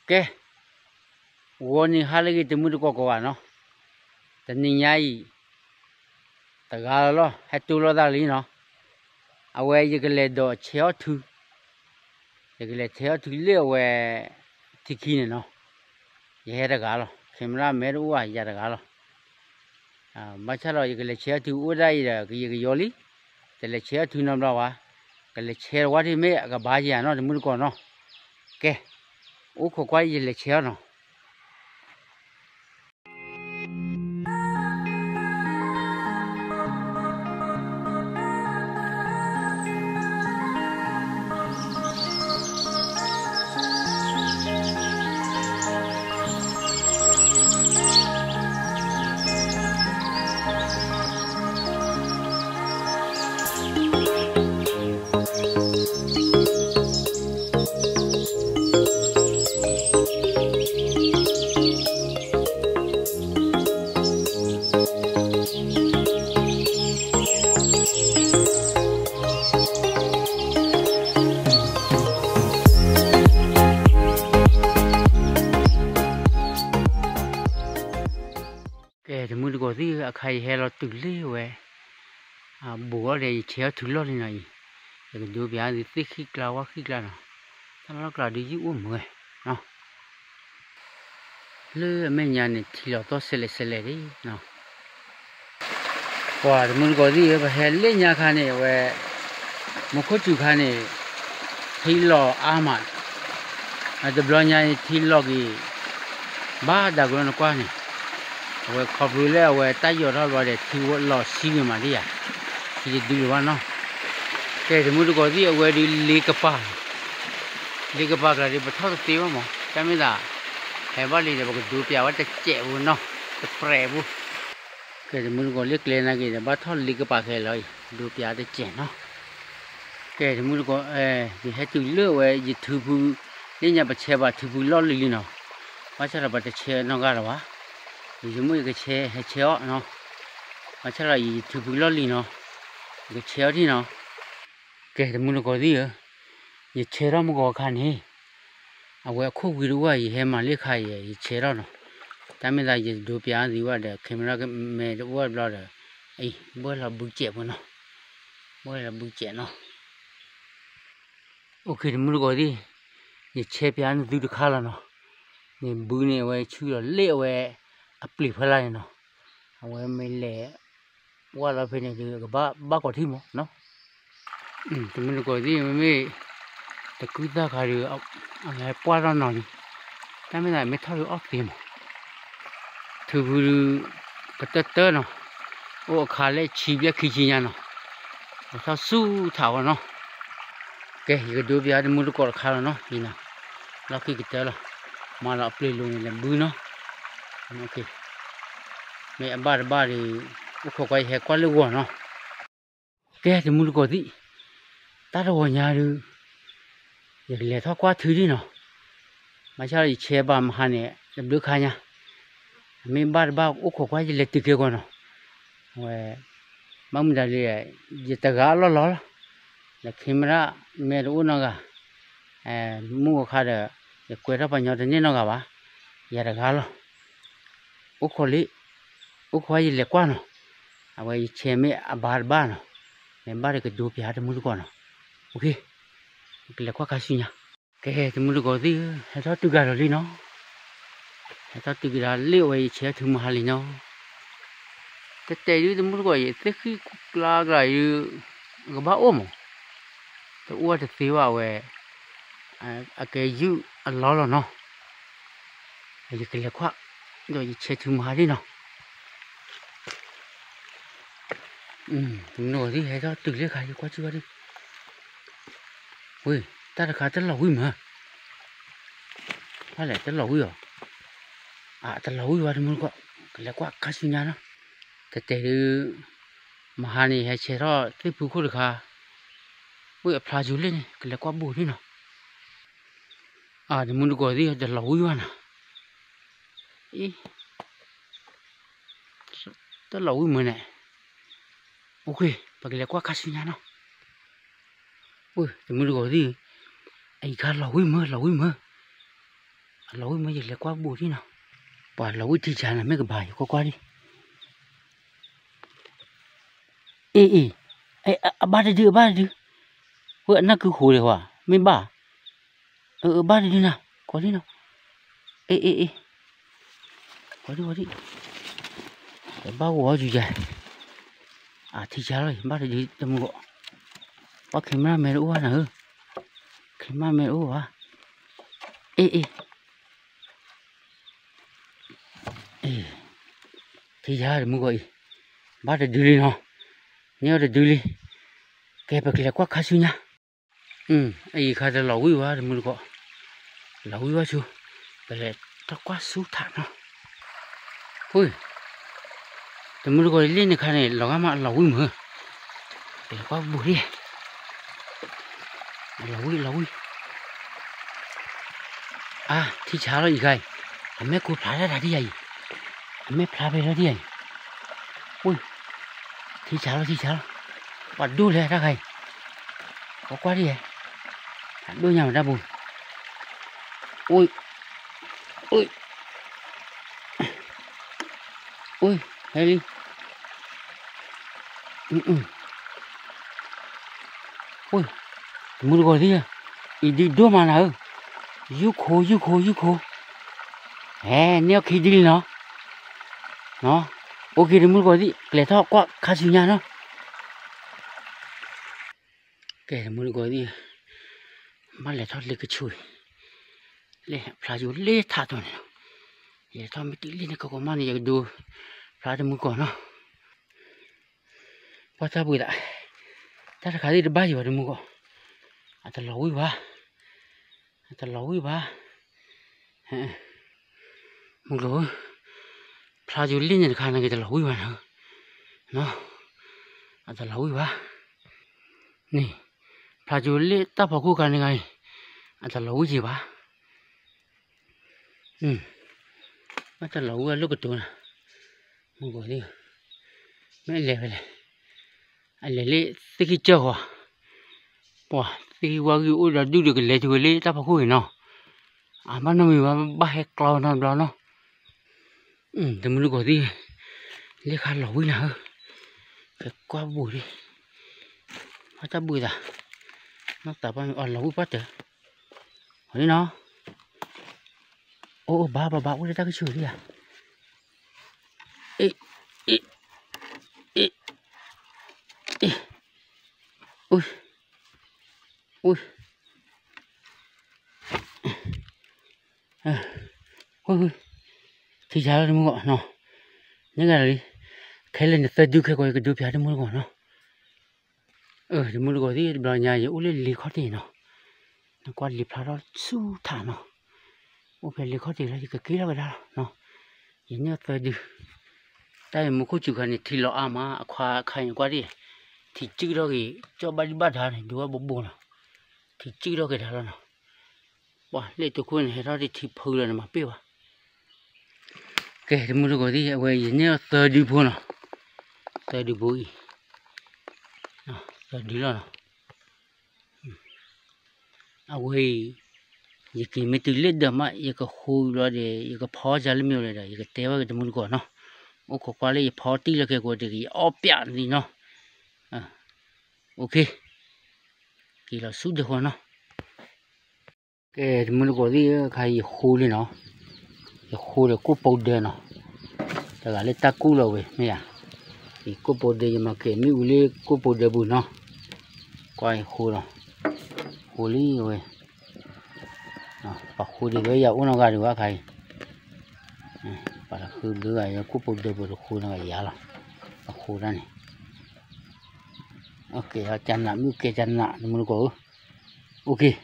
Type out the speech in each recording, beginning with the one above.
ကဲ, ဂီၤနံၤဟါလၢအဂ့ၤ တမုၢ်တကိးကိးဂၤနီၤ, တနံၤညါအံၤ တဂၤလီၤလီၤ ဟဲတိၢ်လိာ်သးလံနီၤ, အဝဲယကလဲၤဒိးဆဲးအီၣ်ထု, ယကလဲၤဆဲးအီၣ်ထုလၢအဝဲ ထံခံန့ၣ်နီၤ, ယဟဲတဂၤလီၤ, camera မဲတအိၣ်ဘၣ် ယၤတဂၤလီၤ. ဘၣ်ဆၣ်ဒီးယကလဲၤဆဲးအီၣ်ထုအိၣ်ဒၣ်အံၤဒီး ကယံာ်ကယီလံ, တလဲၤဆဲးအီၣ်ထုနီတဘျီဘၣ်, ကလဲၤဆဲးတဝီတမ့ၢ်အကဘၣ်ယၤနီၤ တမုၢ်တကိးနီၤ. ကဲ, အိၣ်ခိးကွၢ်ယလဲၤဆဲးအီၣ်နီၤ. ကဲ တမုၢ်တကိးသ့ၣ်ဧၢ, အခါယဟဲလီၤတုၤလၢဝဲ ဘူးအီၤဒီး ယဆဲးအီၣ်ထုလီၢ်လံနီၤအံၤ, ယကဒိပျးသုသ့ၣ်ခံကျါဝၣ်ခံကျါနီၤ, တၢ်လီၢ်ကျါဒုးယုၢ်အိၣ်မုာ်ဝဲ လၢအမဲာ်ညါန့ၣ် ထံလီၤသီၣ်စဲးလဲးစဲးလဲးဒၣ်နီၤ. ပှၤတမုၢ်တကိးသ့ၣ်ဧၢ, ပဟဲလၢညါခါန့ၣ် အဝဲ မူခိၣ်စူၤခါန့ၣ် ထံလီၤအါမး, တဘျီညါအံၤထံလီၤက့ၤ ဘၣ်ဒၣ်ကလီနကွၢ်န့ၣ်, အဝဲခီဖျိလၢအဝဲတၢ်ယီၤထီၣ်ဘျီဒီး ထံလီၤဆံးဂ့ၤမးဒ်ယၤ, ထံတဒုလၢၤဘၣ်နီၤ. ကဲ တမုၢ်တကိးသ့ၣ်ဧၢ, အဝဲဒုးလ့ကပၤ, လ့ကပၤကျါဒုး ပထီၣ်တသ့ဘၣ်မး, တၢ်မ့ၢ်သး ဟဲဘၣ်လံဒီး ပကဒိပျးဝဲတစဲးဖိနီၤ, တပြဲးဖိ. ကဲ တမုၢ်တကိးလၢကျဲနာ်က့ၤဒီး ဘၣ်ထီၣ်လ့ကပၤခဲလၢာ်အံၤ, ဒိပျးတစဲးနီၤ. ကဲ တမုၢ်တကိး, ယဟဲတုၤလၢဝဲယထုဖု, လၢညါပဆဲးဘၣ်ထုဖုလီၢ်လံၤလံနီၤ, ဘၣ်ဆၣ်ဒီးပတဆဲးနီတဂၤလၢၤဘၣ်, ယဆိကမိၣ်ယကဆဲး ဟဲဆဲးအီၤနီၤ, ဘၣ်ဆၣ်ဒီးယထုဖုလီၢ်လံၤနီၤ, ယကဆဲးအီၤဒံးနီၤ. ကဲ တမုၢ်တကိးသ့ၣ်ဧၢ, ယဆဲးထီၣ်မုၢ်ဂီၤအခါန့ၣ်, အဝဲအခိၣ်ဝံၤတအိၣ် ယဟဲမၤလၢခါအံၤ ယဆဲးထီၣ်နီၤ, တၢ်မ့ၢ်သးယဒိပျးသ့ဝဲဒီး camera မဲတအိၣ်ဘျီဒီး, အံၤ ဘၣ်လီၤဘုကဲးဖိနီၤ, ဘၣ်လီၤဘုကဲးနီၤ. အိၣ်ခ့ တမုၢ်တကိးသ့ၣ်, ယဆဲးပျးနသုတခါလီၤနီၤ, န့ၣ်ဘုန့ၣ် အဝဲဆူလီၤလၢအဝဲ အပျ့ၤဖီလာ်န့ၣ်နီၤ, အဝဲမ့ၢ်လဲၤ ဝါလီၤဖဲန့ၣ်ဒီး ကဘၣ်ဘၣ်ကီးထံမးနီၤ. တမုၢ်တကိးသ့ၣ် မ့မ့ၢ် တကုၢ်သၣ်ခါဒီး အဝဲပှၢ်ထီၣ်နီၤလံ, တၢ်မ့ၢ်သးမ့ၢ်ထီၣ်ဒီးအီၣ်သ့မး, ထုဖုဒုး ကတၢၢ်တၢၢ်နီၤ, အိၣ်အခါလၢဆံဘျဲၣ်ခံဆံညါနီၤ, အိၣ်ထီၣ်ဆူထးဝဲနီၤ. ကဲ ယကဒိပျးတမုၢ်တကိးတခါလီၤနီၤ, အံၤနီၤ, လီၢ်ခံကတၢၢ်လီၤ, မၤလီၤအပျ့ၤလိၤန့ၣ်ဒီးဘုနီၤ. မ့ၢ်အဘၣ်တဘၣ်ဒီး အိၣ်ခိးကွၢ် ယဟဲကွၢ်လၢဂီၤနီၤ. ကဲ တမုၢ်တကိးသ့ၣ်, တၢ်တဂီၤညါဒုး ယကလဲၤထီၣ်ကွၢ်ထုဒံးနီၤ, ဘၣ်ဆၣ်ဒီးယဆဲးဘၣ်မဟါန့ၣ် တဘျုးခါညါ, မ့ၢ်ဘၣ်တဘၣ်အိၣ်ခိးကွၢ် ယလဲၤတုၤကဲကီးနီၤ. အဝဲ ဘၣ်မုၢ်တၤလံ, ယတဂၤလီၢ်လီၢ်လီၤ, ဒီး camera မဲတအိၣ်နီတဂၤ, မုၢ်ဂီၤခါဒီး ယကွဲးထီၣ်ပှၤညီတန့ၢ်နီတဂၤဘၣ်, ယၤတဂၤလီၤ. အိၣ်ခိးလံ, အိၣ်ခိးယလဲၤကွၢ်နီၤ, အဝဲယဆဲးမ့ၢ်အဘၣ်တဘၣ်နီၤ, မ့ၢ်ဘၣ်ဒီးကဒိပျးတမုၢ်တကိးနီၤ. အိၣ်ခ့, ကလဲၤကွၢ်ခါဆူညါ. ကဲ တမုၢ်တကိးသ့ၣ်ဧၢ, ဟဲထီၣ်တုၤကဒါလီၤလံနီၤ, ဟဲထီၣ်တုၤကဒါလၢအဝဲယဆဲးအီၣ်ထုမဟါလံနီၤ. တဲတဲဒုး တမုၢ်တကိး ယသ့ၣ်ဃံကျါကျါအံၤဒုး ကဘၣ်အိၣ်မး, တအိၣ်တသ့ဘၣ်ဝဲ, အကဲယုၢ်အလီၢ်လီၤနီၤ. ယကလဲၤကွၢ်, ဒီးယဆဲးထုမဟါလံနီၤ. တမုၢ်တကိးသ့ၣ် ဟဲထီၣ်တုၤလၢခါ ယကွၢ်စ့ၢ်ကီးဒုး, ဝ့ၢ် တၢ်တခါတလီၤဝံၣ်မး, ဖဲလဲၣ် တလီၤဝံၣ်အီၤ, အတလီၤဝံၣ်ဘၣ် တမုၢ်တကိး, ကလဲၤကွၢ်ခါဆူညါနီၤ. တဲတဲဒုး မဟါန့ၣ် ဟဲဆဲးထီၣ်သ့ၣ်ဖုခိၣ်တခါ, ဝ့ၢ်အဖျါယူၤလၢန့ၣ် ကလဲၤကွၢ်ဘူးန့ၣ်နီၤ. အတမုၢ်တကိးသ့ၣ် တလီၤဝံၣ်ဘၣ်နီၤ. အံၤ တလီၤဝံၣ်မးန့ၣ်, အိၣ်ခ့ ပကလဲၤကွၢ်ခါဆူညါနီၤ. ဝ့ၢ် တမုၢ်တကိးသ့ၣ်, အံၤခါလီၤဝံၣ်မး လီၤဝံၣ်မး. အလီၤဝံၣ်မ့ၢ်ယလဲၤကွၢ်ဘူးဒံနီၤ, ပှၤလီၤဝံၣ်ထံဆါနၤမ့ၢ်ကဘၣ်ယကွၢ်ကွၢ်ဒံ, အ့ၣ်အ့ၣ်, အဘၣ်တဒု အဘၣ်တဒု, ဝဲအနၢ်ကုဃိဒံးဝဲ, မ့ၢ်ဘၣ်, အဘၣ်တဒုနၤ, ကိးဒံနီၤ, အ့ၣ်အ့ၣ်အ့ၣ်, ကိးဒံကိးဒံ, တဘၣ်ဂီၤအီၤယူၤယၤ, အထံဆါလီၤ ဘၣ်တဒုတမုၢ်ဂီၤ, ပှၤ camera man တအိၣ်ဘၣ်နၤဧၢ, camera man တအိၣ်ဘၣ်, အ့ၣ်အ့ၣ် ထံဆါတမုၢ်ဂီၤအံၤ, ဘၣ်တဒုလံနီၤ, န့ၢ်အီၤတဒုလံ, ကဲပကလဲၤကွၢ်ခါဆူညါ, အံၤခါတလီၤဝံၣ်ဘၣ်တမုၢ်တကိး, လီၤဝံၣ်ဘၣ်ဆူ, ပလဲၤထီၣ်ကွၢ်ဆူထးနီၤ, တမုၢ်တကိးလ့ၣ်န့ၣ်ခါန့ၣ် လီၤဂာ်မးအလီၤဝံၣ်မး, ပလဲၤကွၢ်ဘူးဒံ အလီၤဝံၣ်လီၤဝံၣ်, အါ ထံဆါလီၤအံၤခါအံၤ, အမဲာ်ခိၣ်ဖျါတၢ်တၢ်ဒံးယၤအံၤ, အမဲာ်ဖျါဖဲလီၤဒံးယၤအံၤ, အိၣ်, ထံဆါလီၤထံဆါလီၤ, ပှၤဒိၣ်လဲၣ်တၢ်ခါအံၤ, ပှၤကွၢ်ဒံးယၤ, အဒိၣ်ညါမးတၢ်ပူၤ, အိၣ်, အိၣ် အိၣ်, ဟဲလံ, အိၣ်, တမုၢ်တကိးသ့ၣ်ဧၢ, အံၤဒုးဒိၣ်မးနၤဧၢ, ယူၢ်ခိယူၢ်ခိယူၢ်ခိ, ဟဲန့ၢ်အီၤခံဒုလံနီၤ, အိၣ်က့ၤတမုၢ်တကိးသ့ၣ် ကလဲၤထီၣ်ကွၢ်ခါဆူညါနီၤ, ကဲတမုၢ်တကိးသ့ၣ်, ဘၣ်လဲၤထီၣ်လ့ကဆူၣ်အံၤ, လ့ၣ်ဖျါယိၤလ့ၣ်ထးတီၤန့ၣ်လီၤ, ယလဲၤထီၣ်မ့ၢ်တုၤလ့ၣ်န့ၣ်ကကိးမးန့ၣ် ယကဒိဖျါတမုၢ်တကိးနီၤ, ကွၢ်တၢ်ဘှံးသး, တၢ်တခါသ့ၣ်တဘၣ်ယံၤဘၣ်တမုၢ်တကိး, အတလီၤဝံၣ်ဘၣ်, အတလီၤဝံၣ်ဘၣ်, မုၢ်ကျိၤဧၢ, ဖျါယိၤလ့ၣ်န့ၣ်တခါန့ၣ် ကတလီၤဝံၣ်ဘၣ်နၤဧၢ, အတလီၤဝံၣ်ဘၣ်, န့ၣ်, ဖျါယိၤလ့ၣ်တၢ်ဖီခိၣ်ခါန့ၣ်ဂၤအံၤ, အတလီၤဝံၣ်က့ၤဘၣ်, ဘၣ်တလီၤဝံၣ်အလီၢ်ကတိၤနၤ, မုၢ်ကီၤသ့ၣ်, မ့ၢ်အလဲၤဖဲလဲၣ်, အလဲၤလၢသ့ၣ်ခံကၢၢ်ဃီ, ပှၤသ့ၣ်ခံဝါဂံၢ်အိၣ်ဒီးဒူၣ်ဒီးကလဲၤတုၤဝဲလၢတၢ်ဖီခိၣ်အံၤနီၤ, အဘၣ်နီတမံၤဘၣ် ဘၣ်ဟဲကျီနီတဘျီနီၤ, တမုၢ်တကိးသ့ၣ်, လ့ၣ်ခါလီၤဝံၣ်နၤဧၢ, ကကွၢ်ဘူးဒံး, ဘၣ်တၢ်ဘှံးသး, နီၢ်သးဘၣ်မ့ၢ်အီၤလီၤဝံၣ်ပှၢ်တၢၢ်, အီၤလံနီၤ, အိၣ်အိၣ်ဘၣ်ဘၣ်ဘၣ် အိၣ်လၢတၢ်ကဆူၣ်ဒံးဧါ, အ့ၣ်, အ့ၣ်, အ့ၣ်, အ့ၣ်, အိၣ်, အိၣ် ထံဆါလီၤတမုၢ်ဂီၢ်နီၤ, န့ၣ်ဂၤလံ, ခဲလၢာ်န့ၣ်သၢဒုခဲကိး ယကဒုးဖျါတမုၢ်တဂီၢ်နီၤ, တမုၢ်တဂီၢ်သ့ၣ် တဘျီညါ ယအိၣ်လၢလ့ခီၣ်ထံးနီၤ, နကွၢ်လံာ်ဖျါထီၣ်ဆူထးနီၤ, အိၣ်ဖဲလ့ခီၣ်ထံးလီၤ ယကက့ၤထီၣ်ကဒါလီၤနီၤ, ယန့ၢ်သၢဒု, တၢ်အံၤမူခိၣ်စူၤခါန့ၣ် ထံလီၤအါမး အခါခါအံၤနကွၢ်ဒ်, ထံကၠူၣ်ထီၣ်က့ၤ ကၠီၣ်ဘၣ်ဒံးဘၣ်ဒါန့ၣ် ဒိးဝဲဘိးဘိလီၤ, ထံကၠူၣ်ထီၣ်က့ၤဒါလီၤနီၤ, ပှၤလၢတခိၣ်န့ၣ် ဟဲထီၣ်တထံဖုလီၤန့ၣ် မၤပ့ၢ်ဘၣ်, ကဲ တမုၢ်တဂီၢ်သ့ၣ် အဝဲယန့ၢ်အီၤသၢဒုဖိနီၤ, သၢဒုဖိအံၤ, သၢဒုလီၤနီၤ, အဝဲအံၤ, ယက့ၤမ့ၢ်တုၤလၢဒၢးမး ယကဃိဘျီဒီး ယကဖီစၢလၢမ့ၢ်ဝဲဒီး ယကတဲဝဲက့ၤတမုၢ်တဂီၢ်နီၤ, အိၣ်ခိးကွၢ်လၢယဖီတံၢ်လီၤကဲကိးတဂ့ၤ ယအီၣ်ပျးန့ၣ်နီၤ, အိၣ်ခ့, က့ၤလီၤဆူဒၢးဃီနီၤ ကဲ တမုၢ်တဂီၢ်သ့ၣ်ဧၢ ခါအံၤယဃိလံနီၤ, ယဃိဒီးကိၣ်ပိဒၢနီၤ, တဂၤလၢတၢ်ကူၣ်လီၤဝဲ မ့ၢ်ဧါ, ယကိၣ်ပိဒၢ ယမၤကဲၤမ့ၣ်အူလၢကိၣ်ပိဒၢပူၤနီၤ, ကွၢ်ယဃိလီၤ, ဃိလံဝဲ, ပှၤဃိဒံးဝဲယၤအိၣ်နီတဂၤဒံးဘၣ်ခါအံၤ, ပှၤတဃုဘျုးဂၤ ယကိၣ်ပိဒၢပူၤတဃိနီတဂၤယၤလီၤ, ပှၤဃိဒၣ်န့ၣ် ကဲကနး မ့ၣ်အူကဲကနး တမုၢ်တဂီၢ်ဧၢ, အိၣ်ခ့,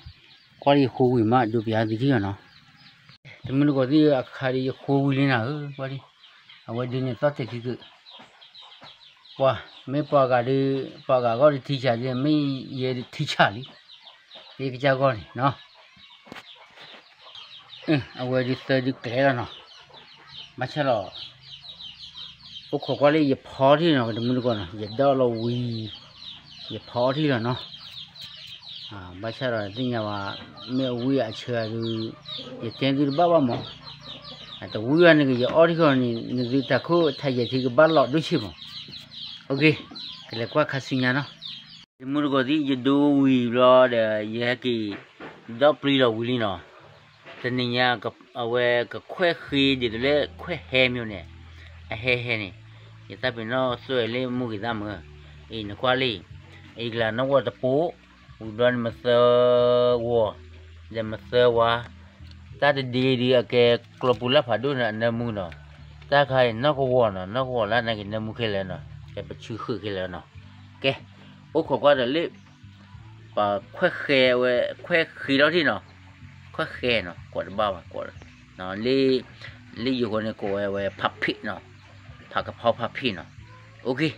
ကွၢ်လၢယဃိဝံၤမး ဒိးပျးသုခံဂၤနီၤ, တမုၢ်တဂီၢ်သ့ၣ်ဧၢ အခါဒီးယဃိဝံၤလံနၤဧၢ, ကွၢ်ဒ်, အဝဲဒုးန့ၣ်သီၣ်တဲာ်ခံကုာ်, ပှၤ, မ့ၢ်ပှၤဂၤဒီး, ပှၤဂၤဂီၢ်ဒုးထံဆးဒ် မ့ၢ်ယဲဒုးထံဆးလံ, ယကစၢ်ဂီၢ်န့ၣ်နီၤ အဝဲဒုးသၢဒုးကျဲလီၤနီၤ, ဘၣ်ဆၣ်လီၤ, အိၣ်ခိးကွၢ်လၢယဖီထံၣ်နီၤ တမုၢ်တဂီၢ်နီၤ ယဒီလီၤဝံၤ, ယဖီထံၣ်လီၤနီၤ, ဘၣ်ဆၣ်ဒီးသ့ၣ်ညါဝဲ မ့ၢ်အဝံအဆၢဒုး ယတဲသုတဘၣ်ဘၣ်မး, တဝံဘၣ်န့ၣ်က့ၤ ယအီထံဃီန့ၣ် နသုတၢ်ခိၣ်ထးယဲၢ်ထံကဘၣ်လီၤဒိၣ်ဆံးမး, ကလဲၤကွၢ်ခါဆူညါနီၤ, တမူတကိးသ့ၣ် ယဒိဝံၤဘျီဒီး ယဟဲက့ၤ ဒီပျံၤလီၤဝံၤလံနီၤ, တနံၤညါ အဝဲကခွဲၣ်ဃ့ဒ်သိးလၢခွဲၣ်ဟဲမ့ၢ်န့ၣ်, အဟဲဟဲန့ၣ်, ယသးပ့ၤနီၣ်သွဲၣ်လၢမူဂ့ၤသၣ်မုၢ်, အံၤနကွၢ်လံ, အံၤကလၢနီၢ်ကဝီၤတပိ, ဝံၤဘျီန့ၣ်မသၢဂီၤ, ဒီးမသၢဝါ, တၢ်တဒ့ဒုးအကဲကျီပူၤလၢဖးဒိၣ်န့ၣ်အနၢမူနီၤ, တၢ်ခါအံၤနီၢ်ကဝီၤနီၤ, နီၢ်ကဝီၤလၢန့ၣ်က့ၤနၢမူခဲလၢာ်နီၤ, ကဲပဆူဃုာ်ခဲလၢာ်နီၤ, ကဲ, အိၣ်ခိးကွၢ်ဒီးလၢ ပခွဲၣ်ဃဲဝဲ ခွဲၣ်ဃ့ထီၣ်ထံၣ်နီၤ, ခွဲၣ်ဃဲနီၤ ကွၢ်တဘၣ်ဘၣ်ကွၢ်, လၢယိၤဃီန့ၣ်ကိးဝဲဝဲဖးဖ့းနီၤ, ဖးကဖီဖးဖ့းနီၤ, အိၣ်ခ့,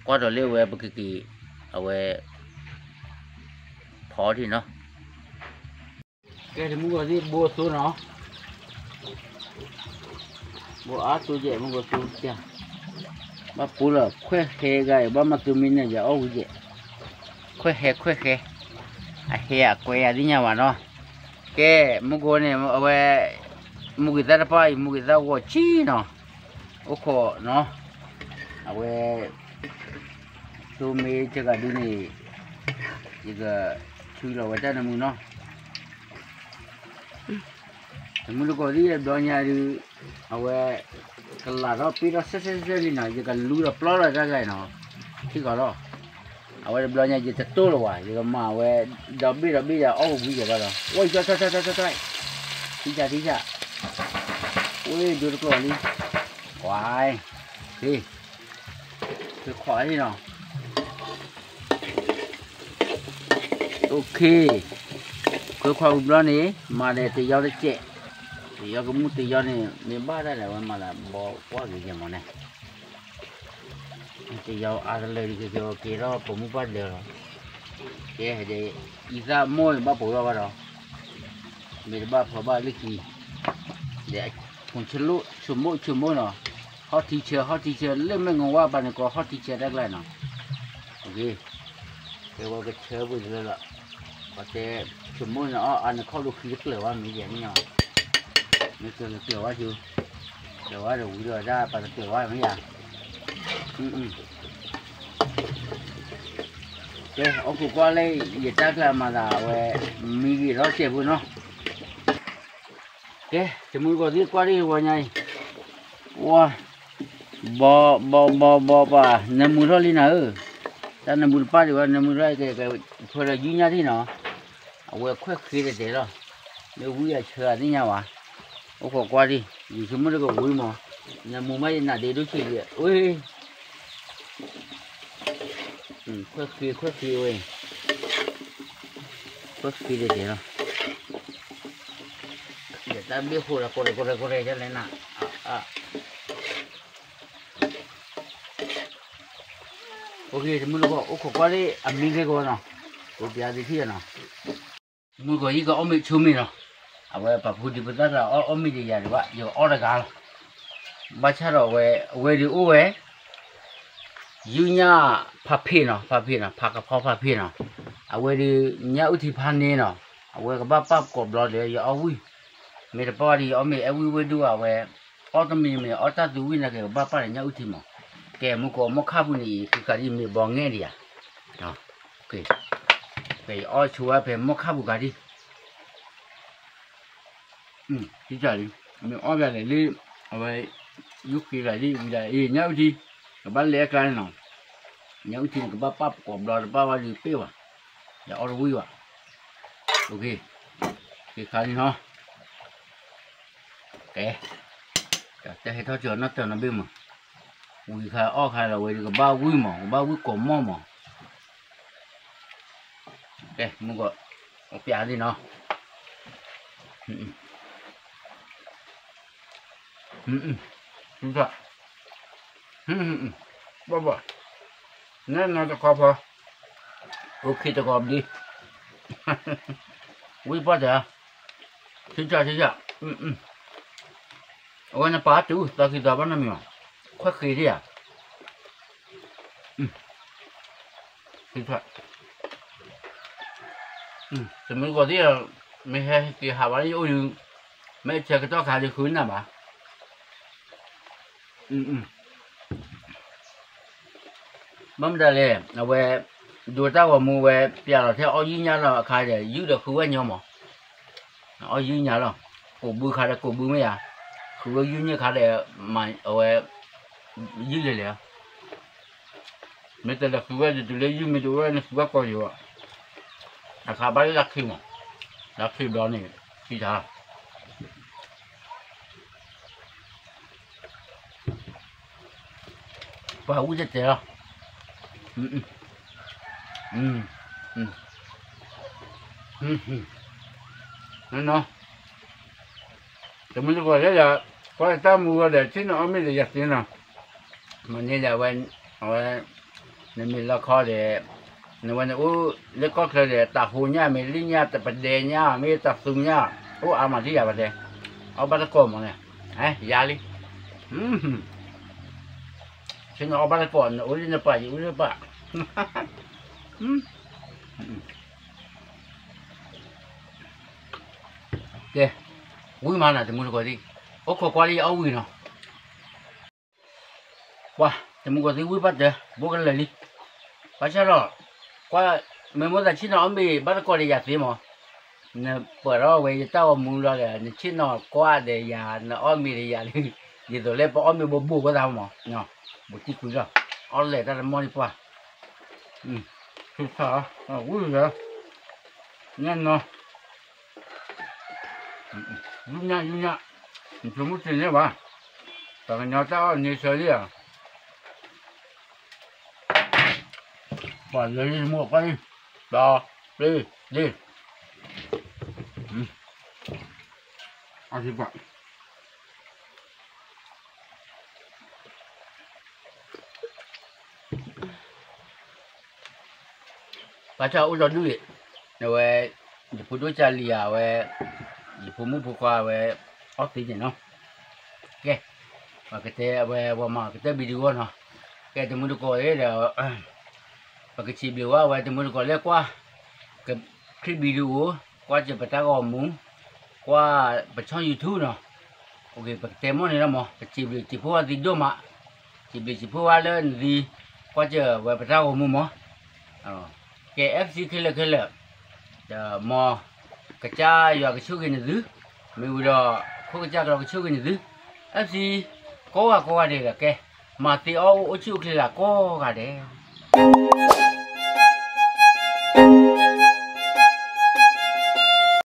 ကွၢ်ဒီးလၢဝဲပကက့ၤ, အဝဲ ဖီထံၣ်နီၤ, ကဲတမူကီၢ်သ့ၣ်ဘိအသိနီၤ ဘိအါသိကဲး မ့ၢ်ဘိသိကဲး, ဘၣ်ပူလီၤခွဲၣ်ဃဲဂၤအံၤ ဘၣ်မၤသူမံန့ၣ် ယအီၣ်ဝံၤကဲး, ခွဲၣ်ဃဲခွဲၣ်ဃဲ, အဟဲအကွဲးယၤသ့ၣ်ညါဘၣ်နီၤ, ကဲ မူကိးန့ၣ် အဝဲ မူဂ့ၤသၣ်တပၣ်အံၤ မူဂ့ၤသၣ်ဂီၤဆံနီၤ, အိၣ်ခိးနီၤ, အဝဲ သိမ့ၢ်တဂၤဒုန့ၣ် ယကထုးလီၤဝဲတၢ်နၢမူနီၤ တမူတကိးသ့ၣ် ဘျီညါဒုး အဝဲ ကလးထီၣ်ပ့ၢ်ထီၣ်စဲးစဲးစဲးလံနီၤ, ယကလူဒီးပျီလီၤတၢ်ကျါနီၤ, ထံကီၢ်လီၤ, အဝဲတဘျီညါ ယတတိၢ်လၢၤဝဲ, ယကမၤဝဲ ဒီဘ့ၣ်ဒီဘ့ၣ်ယၤအီၣ်ကဝံၤယၤဘၣ်ဒီး, ဝဲၢ် ထီၣ်ထီၣ်ထီၣ်ထီၣ်ထီၣ်, ထံၣ်ဆၣ်ထံၣ်ဆၣ်, ဝဲၢ် ဒိတကျိၤလံ, ဝဲၢ်, ဟ့ၣ်, ကခွးလံနီၤ OK, ခွဲခွါဝံၤဘျီန့ၣ် မၤဒီးတယီတစဲး, တယီကမူၣ်တယီန့ၣ် မ့ၢ်ဘၣ်တၢ်ဒီး အဝဲမၤလၢဘီကွၢ်က့ၤယဲမးန့ၣ်, တယီအါတလၢဒ်က့ၤက့ၤက့ၤထီၣ်ပိာ်မုၣ်ပၢ်ဒၢးလီၤ, ကဲဒီး အံသၣ်မိၢ်ဘၣ်ပိာ်ထီၣ်ဘၣ်ဒီး, မ့ၢ်တဘၣ်ဖီဘၣ်လၢခံ, ဒီးအဖိဆၢလိၣ်ဆိမိၣ်ဆိမိၣ်နီၤ, ဟီၣ်ထံဆၢ ဟီၣ်ထံဆၢ လၢမဲၢ်ငဝါပၤန့ၣ် ကိးဟီၣ်ထံဆၢတၢ်ကျါနီၤ, ကဲဝဲကဆၢပှဲၤတလၢလီၤ, ပှၤတဲဆိမိၣ်န့ၣ်အီၣ်အါန့ၣ် ခီၣ်ဒိၣ်ခံတကျၢၤဝဲမ့ၢ်ယဲၢ်န့ၣ်, မ့ၢ်ကျၢၤတကျၢၤဝဲဆူ, ကျၢၤဝဲဒီးဝံၤဒီးဒၣ်ပှၤတကျၢၤဝဲမ့ၢ်ယၤ, ကဲ အိၣ်ခိးကွၢ်လၢယတၢ်ကျါမၤသးဝဲ, မံဂ့ၤထီၣ်စဲးဖိနီၤ, ကဲ တမူတကိးသ့ၣ်ကွၢ်ဒံးဝဲညါအံၤ, ဝါ, ဘီ ဘီ ဘီ ဘီပၢ် နၢမူထီၣ်လံနၤဧၢ, တၢ်နၢမူတပၣ်ဒံးဝဲ နၢမူထီၣ်ကဲ ကဲဖၢလၢယူညါထံၣ်နီၤ, အဝဲခွဲၣ်ဃ့တတဲလီၤ, မ့ၢ်ဝံအဆၢအသ့ၣ်ညါဝဲ, အိၣ်ခိးကွၢ်ဒံး ယဆိကမိၣ်တကဝံၤမး, နၢမူမးယနၢ်ဒ့ဒိၣ်ဆံးယဲၢ်, ဝဲ ခွဲၣ်ဃ့ ခွဲၣ်ဃ့ဝဲ, ခွဲၣ်ဃ့တတဲလီၤ, ယတၢ်ဘ့ၣ်ဃိဒီးကိးရဲၣ်ကိးရဲၣ်ကိးရဲၣ်ဒ်လဲၣ်နၤ, အိၣ်ခိးကွၢ်လၢအမံဂ့ၤကဝီၤနီၤ, ကိးပျးသ့ၣ်ထံၣ်နီၤ မုၢ်ဂီၤယံၤကအီၣ်မ့ၤဆိမ့ၤနီၤ, အဝဲပာ်ဖှိၣ်ဒံးပသၣ်တဂၤအီၣ်အီၣ်မ့ၤဒီးယၤဒံးဘၣ် ယကအီၣ်တဂၤလီၤ, ဘၣ်ဆၣ်ဒီးအဝဲ အဝဲဒုးအိၣ်ဝဲ ယူညၣ်ဖးဖ့းနီၤ ဖးဖ့းနီၤ ဖးကဖီဖးဖ့းနီၤ, အဝဲဒုး ညၣ်အုၣ်ထံဖးန့ၢ်နီၤ, အဝဲကဘၣ်ပာ်ပကိးဘျီဒီးယအီၣ်ဝံၣ်, မ့ၢ်တပာ်ဝဲဒီးယအီၣ်မ့ၤအဲၣ်ဝံၣ်ဝဲဒုး အဝဲ အီၣ်တမံၤမ့ၢ်အီၣ်တၢ်သူဝံၣ်နာ်က့ၤ ကဘၣ်ပာ်ဒီးညၣ်အုၣ်ထံမး, ကဲမုၢ်ဂီၤမီၢ်ခါပူၤန့ၣ် ကကးဒံးမ့ၢ်ဘီငဲၢ်ဒံးဧါ ကဲယအီၣ်ဆိဝဲဖဲမီၢ်ခါပူၤကးဒံး, ထံၣ်လံ, မ့ၢ်အီၣ်ဘၣ်လဲၣ်လံ, အဝဲ ယူၢ်ဃ့ဂၤဒံးဝံၤဒၣ်အံၤ ညၣ်အုၣ်ထံ, ကဘၣ်လဲၤအကျါန့ၣ်နီၤ, ညၣ်အုၣ်ထံန့ၣ် ကဘၣ်ပာ်ပကိးဘျီတပာ်ဝဲဒုးပ့ၢ်ဝဲ, ယအီၣ်တဝံၣ်ဘၣ်, က့ၤခါလံနီၤ ကဲ, တၢ်ဟဲထီၣ်စၢၤနီၢ်တၢၤနီၢ်ဘ့ၣ်မး, ဝံၤခါအီၣ်ခါလီၤဝဲဒုးကဘၣ်ဝံၣ်မး ကဘၣ်ဝံၣ်ကိးမီၢ်မး, ကဲ မုၢ်ဂီၤ, အိၣ်ပျးလံနီၤ, ဘၣ်ဘၣ်, နဲၣ်နီတခီဖီ, အိၣ်ခံတခီဘျံ ဝံၣ်ပှၢ်တၢ်, ထံၣ်တၢ်ထံၣ်တၢ်, အဝဲနပာ်တုၤ သးကံၢ်သးဘၣ်နီတမံၤဘၣ်, ခွဲးဃ့ဒံးဧါ, ထံၣ်တၢ်, တမုၢ်တကိးသ့ၣ်ဧၢ, မ့ၢ်ဟဲက့ၤဟးဘၣ်လၢယအိၣ်ဒီး, မ့ၢ်ဆဲးကတီၢ်ခါဒီးဃုနၢ်ဘၣ်. ဘၣ်မတၤလဲၣ်, အဝဲ, ဒိးတၢ်ဂီၤမူဝဲ, ပျးလီၤထဲအီၣ်ယုၢ်ညၣ်လီၤအခါဒီး ယုၢ်ဒီးဃုဝဲညီမး, အီၣ်ယုၢ်ညၣ်လီၤ, ကိးဘုခါဒီးကိးဘုမ့ၢ်ယၤ, ဃုဝဲယုၢ်ညၣ်ခါဒီး, အဝဲ, ယုၢ်လဲၤလဲၤ မ့ၢ်တဲလဲၤဃုဝဲဒ်တုၤလၢယုၢ်မ့ၢ်တအိၣ်ဝဲန့ၣ် ဃုဝဲကိးယံၤဘၣ်, အခါဘၣ်လၢလၢခံမး, လၢခံဘျီန့ၣ်, ခံဆါ, ပှၤဝံၣ်တဲတဲလီၤ, နီၤ, တမုၢ်တကိးသ့ၣ်ဒီး, ကွၢ်တၢ်မူဝဲဒီး ဆ့ၣ်နီၤအီၣ်မ့ၢ်ဒီးယၤသ့နီၤ, မ့ၢ်န့ၣ်ဒီးအဝဲ, အဝဲ, နမ့ၢ်လီခီဒီး, နဝဲနအိၣ်လၢကီၢ်ချၢဒီး တၢ်ဟိညၣ်မ့ၢ်လၢညၣ် တပဒဲညၣ် မ့ၢ်တၢ်သူညၣ်, အိၣ်အါမးဒ်ယၤဘၣ်တဲ, အီၣ်ဘၣ်တကိးမးန့ၣ်, ယၤလံ, ဆ့ၣ်နီၤအီၣ်ဘၣ်တကိး နအိၣ်လၢနပၤ ယအိၣ်လၢပၤ ကဲ, ဝံၣ်မးနၤ တမုၢ်တကိးသ့ၣ်, အိၣ်ခိးကွၢ်လၢယအီၣ်ဝံၤနီၤ, ပှၤ, တမုၢ်တကိးသ့ၣ်ဝံၣ်ဘၣ်တၢ် ဘိကလၢာ်လံ, ဘၣ်ဆၣ်ဒီး, ကွၢ်, မ့ၢ်မိၣ်သးဆ့ၣ်နီၤအီၣ်မ့ၤဘၣ်တကိးဒီးယၤသ့မး, နပၢၢ်ထီၣ်ဝဲယတၢ်ဂီၤမူလီၤဒီး နဆ့ၣ်နီၤကွၢ်ဒီးယၤ နအီၣ်မ့ၤဒီးယၤလံ, ဒ်သိးလၢပအီၣ်မ့ၤဘိဘိဝဲသးမး, ဘူးတံၢ်ကွံာ်လီၤ, အီၣ်လဲၤတၢ်တမီၢ်ဒံးပှၤ, ဆူၣ်ထီၣ်, ဝံၣ်လၢ, ညၣ်နီၤ ယူၢ်ညၣ် ယူၢ်ညၣ်, နဆိကမိၣ်တန့ၢ်ဘၣ်, ပှၤကညီတၢ်အီၣ်န့ဆၢလံဧါ, ပှၤလၢယမိၢ်ပှၢ်လံ, ဒီး, လ့ၢ်, လ့ၢ်, အီၣ်စံပှၤ ဘၣ်ဆၣ်အိၣ်ဒီဒူၣ်အံၤ, အဝဲ, ယဖိဒိၣ်ကၢ်လံၤဧါဝဲ, ယဖိမုၣ်ဖိခွါဝဲ, အီၣ်သ့န့ၣ်နီၤ, ကဲ, ပကတဲအဝဲ ပှၤမၤကတၢၢ် video နီၤ, ကဲတမုၢ်တကိးဒီး, ပကစံးဘျုးဝဲဝဲတမုၢ်တကိးလၢကွၢ်, ကချံ video, ကွၢ်စၢၤပတၢ်ဂီၤမူ, ကွၢ်ပဆီၣ် YouTube နီၤ, ပကတဲမ့ၢ်န့ၣ်လီၤမး, ပစံးဘျုးစံးဖှိၣ်ဝဲသုဒိၣ်မး, စံးဘျုးစံးဖှိၣ်ဝဲလၢနသု, ကွၢ်စၢၤဝဲပတၢ်ဂီၤမူမး, ကဲ FC ခဲလၢာ်ခဲလၢာ်, မ်, ကစၢ်ယွၤကဆိၣ်ဂ့ၤနသု, မ့ၢ်ဝံၤဒီး, ခိၣ်ကစၢ်ကလီကဆိၣ်ဂ့ၤနသု, FC, ကိးဂၤကိးဂၤဒဲးဒီးကဲ, မၤသ့အီၣ်အိၣ်ဆူၣ်အိၣ်ချ့လၢကိးဂၤဒဲး